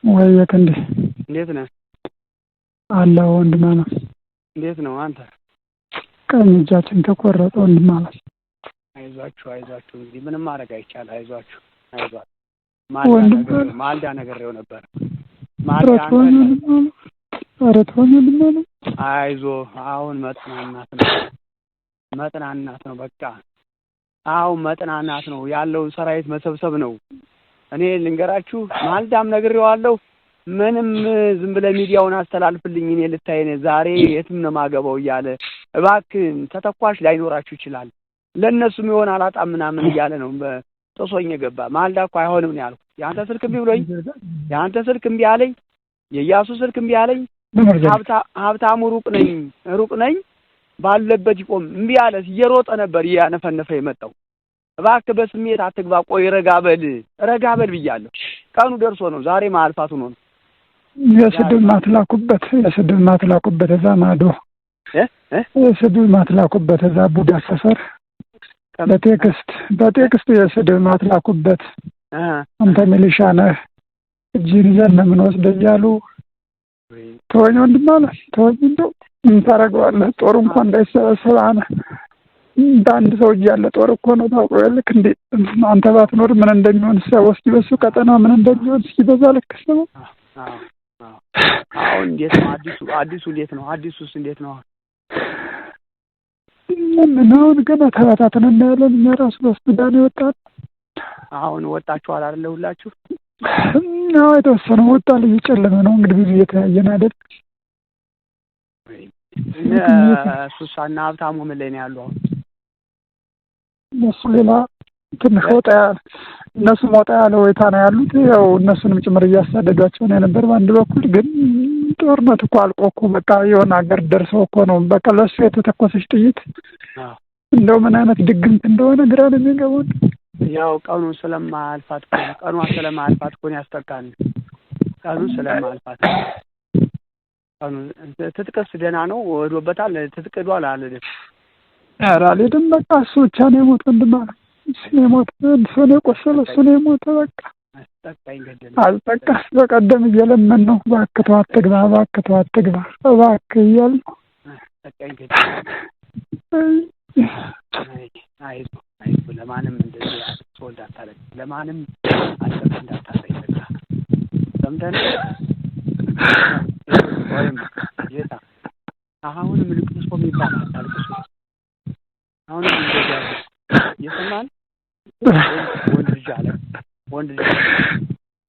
ወይ ክንዴ። እንዴት ነህ? አለሁ ወንድም አለም። እንዴት ነው አንተ? ቀኝ እጃችን ተቆረጠ ወንድም አለም። አይዟችሁ አይዟችሁ፣ እንግዲህ ምንም ማድረግ አይቻል። አይዟችሁ አይዟችሁ። ማልዳ ነግሬው ነበር። ኧረ ተወኝ ወንድም አለም። ኧረ ተወኝ ወንድም አለም። አይዞህ፣ አሁን መጥናናት ነው፣ መጥናናት ነው። በቃ አሁን መጥናናት ነው፣ ያለውን ሰራዊት መሰብሰብ ነው። እኔ ልንገራችሁ፣ ማልዳም ነግሬዋለሁ። ምንም ዝም ብለህ ሚዲያውን አስተላልፍልኝ፣ እኔ ልታይ ዛሬ የትም ነው የማገባው እያለ፣ እባክህን ተተኳሽ ላይኖራችሁ ይችላል፣ ለእነሱም የሆነ አላጣም ምናምን እያለ ነው ጥሶኝ የገባ። ማልዳ እኮ አይሆንም ነው ያልኩት። የአንተ ስልክ እምቢ ብሎኝ፣ የአንተ ስልክ እምቢ አለኝ፣ የኢያሱ ስልክ እምቢ አለኝ። ሀብታሙ ሩቅ ነኝ ሩቅ ነኝ ባለበት ይቆም እምቢ አለ። እየሮጠ ነበር እያነፈነፈ የመጣው። እባክህ በስሜት አትግባ፣ ቆይ ረጋ በል ረጋ በል ብያለሁ። ቀኑ ደርሶ ነው ዛሬ ማልፋቱ ነው። የስድብ ማትላኩበት፣ የስድብ ማትላኩበት እዛ ማዶ፣ የስድብ ማትላኩበት እዛ ቡዳ ሰፈር በ text በ text የስድብ ማትላኩበት፣ አንተ ሚሊሻ ነህ እጅህን ይዘን ነው የምንወስደው እያሉ። ተወኝ ወንድም አለ፣ ተወኝ። እንደው ምን ታደርገዋለህ? ጦር እንኳን እንዳይሰበሰብ አነ በአንድ ሰው እጅ ያለ ጦር እኮ ነው። ታውቀው ልክ እንዴ አንተ ባትኖር ምን እንደሚሆን እስኪ በሱ ቀጠና ምን እንደሚሆን እስኪ በዛ ልክ ስበው። አሁን እንዴት ነው አዲሱ? አዲሱ እንዴት ነው? አዲሱስ እንዴት ነው? ምን አሁን ገና ተበታትነን እናያለን። እኛ ራሱ በሱዳን የወጣን። አሁን ወጣችኋል አይደለ ሁላችሁ? አዎ የተወሰነ ወጣል። እየጨለመ ነው እንግዲህ፣ ብዙ እየተያየን አይደል። ሱሳ እና ሀብታሙ ምን ላይ ነው ያሉ አሁን? እነሱ ሌላ ትንሽ ወጣ ያለ፣ እነሱም ወጣ ያለ ወይታ ነው ያሉት። ያው እነሱንም ጭምር እያሳደዷቸው ነው የነበር። በአንድ በኩል ግን ጦርነት እኮ አልቆ እኮ በቃ የሆነ ሀገር ደርሰው እኮ ነው በቃ ለእሱ የተተኮሰች ጥይት እንደው ምን አይነት ድግምት እንደሆነ ግራ ነው የሚገባው። ያው ቀኑ ስለማያልፋት እኮ ነው፣ ቀኗ ስለማያልፋት እኮ ነው ያስጠቃን። ቀኑ ስለማያልፋት ቀኑ። ትጥቅስ ደህና ነው ወዶበታል። ትጥቅ ሄዷል አልሄድም? ኧረ አልሄድም። በቃ እሱ ብቻ ነው የሞተ ወንድም አለ። እሱ ነው የሞተ፣ እሱ ነው የቆሰለ፣ እሱ ነው የሞተ። በቃ አልጠቃስ። በቀደም እየለመን ነው፣ እባክህ ተው አትግባ፣ እባክህ ተው አትግባ፣ እባክህ እያልን ነው። አይዞህ አይዞህ፣ ለማንም እንደዚህ ሰው እንዳታለቅስ፣ ለማንም አልቅስ እንዳታሳይ። በቃ ሰምተህ ወይም ጌታ አሁንም ልቅሶ የሚባል አታልቅሱ። አሁንም እንደዚህ ያለ እየሰማህ ወንድ ልጅ አለ ወንድ ልጅ።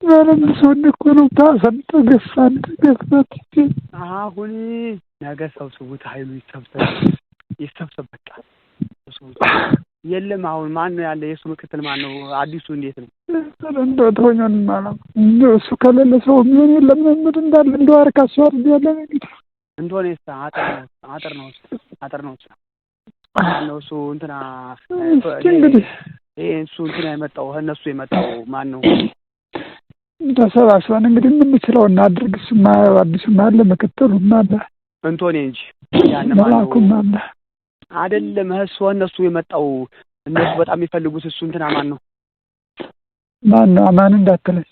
ምንም ሰውን እኮ ነው ታሰን ተገፋን ተገፋት። አሁን ነገ ሰብስቡት፣ ኃይሉ ይሰብሰብ ይሰብሰብ፣ በቃ ሰብስቡት። የለም አሁን ማን ነው ያለ? የእሱ ምክትል ማን ነው? አዲሱ እንዴት ነው? እንደው ተወኝ ማለት እንደው እሱ ከሌለ ሰው የሚሆን የለም። መምህር እንዳለ እንደው አርካ እሱ አይደል ያለ እንግዲህ። እንደሆነ የእሱ አጥር ነው፣ አጥር ነው፣ አጥር ነው። እሱ ማነው እሱ እንትና? እስኪ እንግዲህ ይሄ እሱ እንትና የመጣው እነሱ የመጣው ማን ነው? ተሰባስበን እንግዲህ የምንችለው እናድርግ። እሱማ አዲሱማ አለ፣ ምክትሉም አለ፣ እንቶኔ እንጂ ያን ማነው? መላኩም አለ። አይደለም እሱ እነሱ የመጣው እነሱ በጣም የሚፈልጉት እሱ እንትና ማን ነው? ማን ነው? አማን እንዳትለኝ።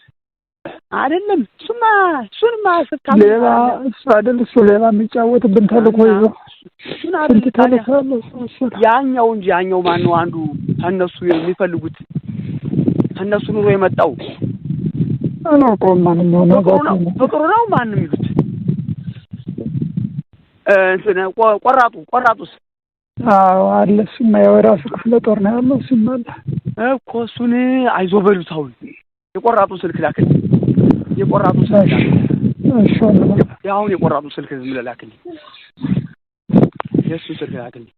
አይደለም እሱማ እሱንማ ስታም ሌባ እሱ አይደል? እሱ ሌባ የሚጫወትብን ተልእኮ ይዞ እሱን አይደል ስንት ታዲያ ተልእኮ አለው እሱ እሱ ያኛው እንጂ ያኛው ማን ነው? አንዱ ከእነሱ የሚፈልጉት ከእነሱ ኑሮ የመጣው። አላውቀውም ማን እንደሆነ። ፍቅሩ ነው፣ ፍቅሩ ነው። ማን ነው የሚሉት? እንትን ቆራጡ፣ ቆራጡስ? አዎ አለ። እሱማ ያው የራሱ ክፍለ ጦር ነው ያለው። እሱማ አለ። እኮ እሱን አይዞህ በሉት። አሁን የቆራጡ ስልክ ላክልኝ። የቆራጡ ስልክ ላክልኝ። እሺ ወንድም። አሁን የቆራጡ ስልክ ዝም ብለህ ላክልኝ። የእሱን ስልክ ላክልኝ።